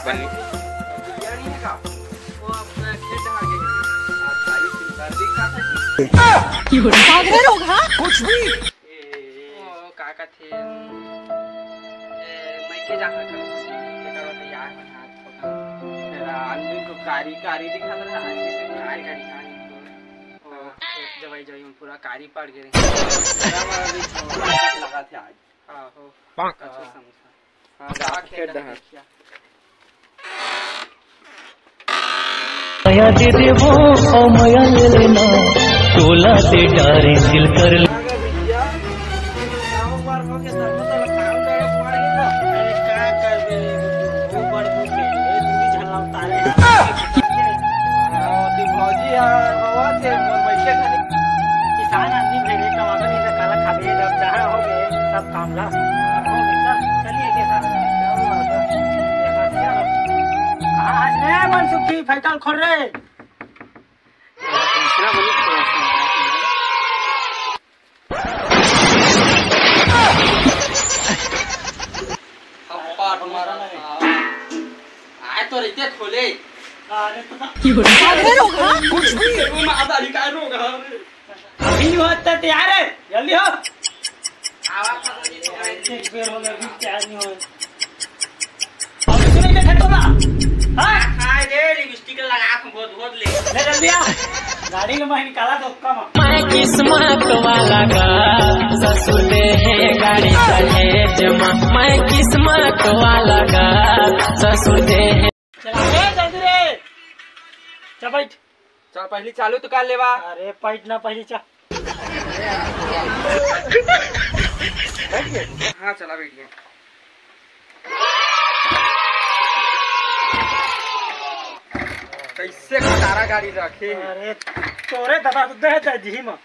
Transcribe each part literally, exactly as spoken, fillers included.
बनी। वो अपना खेत आ गए। अच्छा, ये सुंदर दिखा था कि भाग रहे लोग, हाँ? कुछ भी। ए, वो का कथे, ए, मैं के जाना करूँ? के करो तो यार, मैं हाथ पकड़। तेरा आदमी को कारी, कारी दिखा था, आज किसी को कारी, कारी, कारी। ओ, जवाई, जवाई, पूरा कारी पड़ गए। लगा थे आज। आहो। कच्चा समोसा। हाँ, जा, खेत डहा। मया दे देबो, अउ मया ले लेना, टोला से डारे दिल कर ले। अरे, का करबे? वो बड़ दुख है, ये दूरी झल्ला उतारे। हाँ, ती भौजी यार, रोवा थे, मोर बइठे खाली। किसान आदमी भेजे, कमाबे नहीं तो काला खाबे, जब जहाँ हो गए, सब काम ला। हो गए, चल, चलिए के साथ। कहाँ आज नया मन सुखी, फैटल खोल रे। थप्पड़ मारा था। आए तो रहते खोले। अरे तो की हो रहा है? कुछ भी। वो माता ली का रोग है। अभी नहीं होता तैयार है, जल्दी हो। आवाज तो नहीं हो रही। एक बेर हो गया, अभी तैयार नहीं हो। अब इसमें क्या खत्म हुआ? हाँ? खाए दे, लिपस्टिक लगा के बहुत, बहुत ले। ले जल्दी आ। गाड़ी में मैं निकाला तो कम। मैं किस्मत वाला का ससुर दे है गाड़ी का है जमा। मैं किस्मत वाला का ससुर दे है। चला रे, जल्दी रे। चल बैठ। चल, पहली चालू तो कर लेवा। अरे, बैठ ना, पहली चल। हाँ, चला, बैठ गया। कैसे खटारा गाड़ी रखे? अरे, तोरे दादा तो दे दे जी में।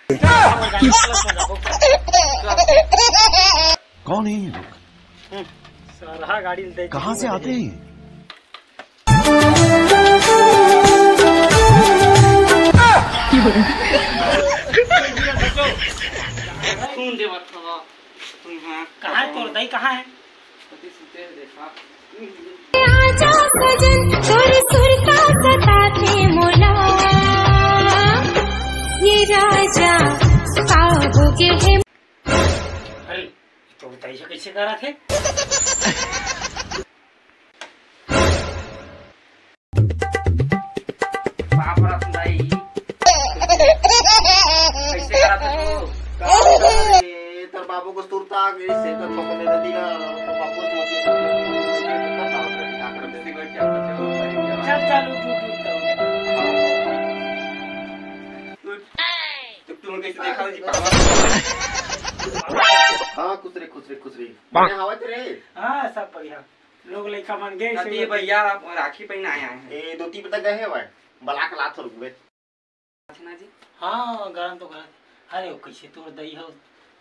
कौन है ये लोग? हम्म, सारा गाड़ी दे कहाँ से आते हैं? खून देवत हवा। कहाँ है तोर दाई, कहाँ है? अति सुते देखा। आजा सजन, तोर सुरता सताथे मोला। ये राजा, का हो गे हे? अरे, तो बताइए कैसे करा थे? बाप रे दाई। कैसे करा था तू? ए, तोर बाबू को सुरता आ गई, से तो ठोक दे दिया, तो बाबू को चल, चल, उठ, उठ, उठ, उठ। तो तू कैसे देखा जी पापा? हाँ, खुश रहे, खुश रहे, खुश रहे। बढ़िया हवा थे रे? हाँ, सब बढ़िया। लोग लइका मन गए कति से भैया, आप राखी पहनाए आए हैं। ए, धोती पे तक गए हैं भाई। बलाक लात हो रुकबे। अच्छा ना जी? हाँ, गरम तो गरम। अरे, वो कैसे तोर दई हो,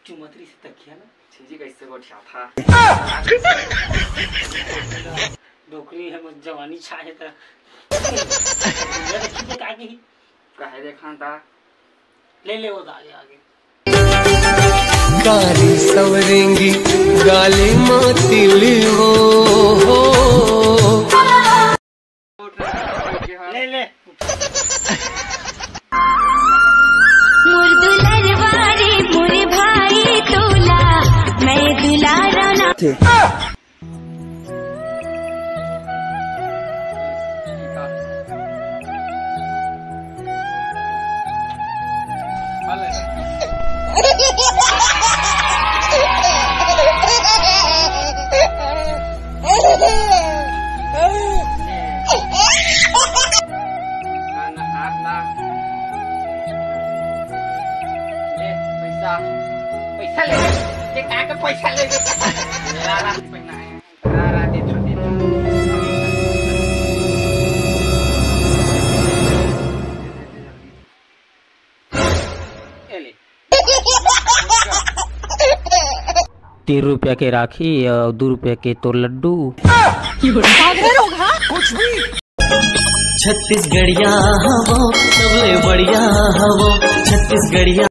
चुमतरी से तकिया ना। छी जी, कैसे गोठिया था। डोकरी है, मोर जवानी छा है त। ये देखी तो का कही? काहे देखा था? ले ले वो आगे, आगे। गाली सवरेंगी, गाली मातिल वो हो। ले, ले। मोर दुलरवा रे, मोर भाई तोला, मैं दुलारा ना। पैसा, पैसा ले, ये का के पैसा ले? तीन रुपया के राखी अउ दू रुपया के तोर लड्डू। छत्तीसगढ़िया हवो, सबले बढ़िया हवो, छत्तीसगढ़िया।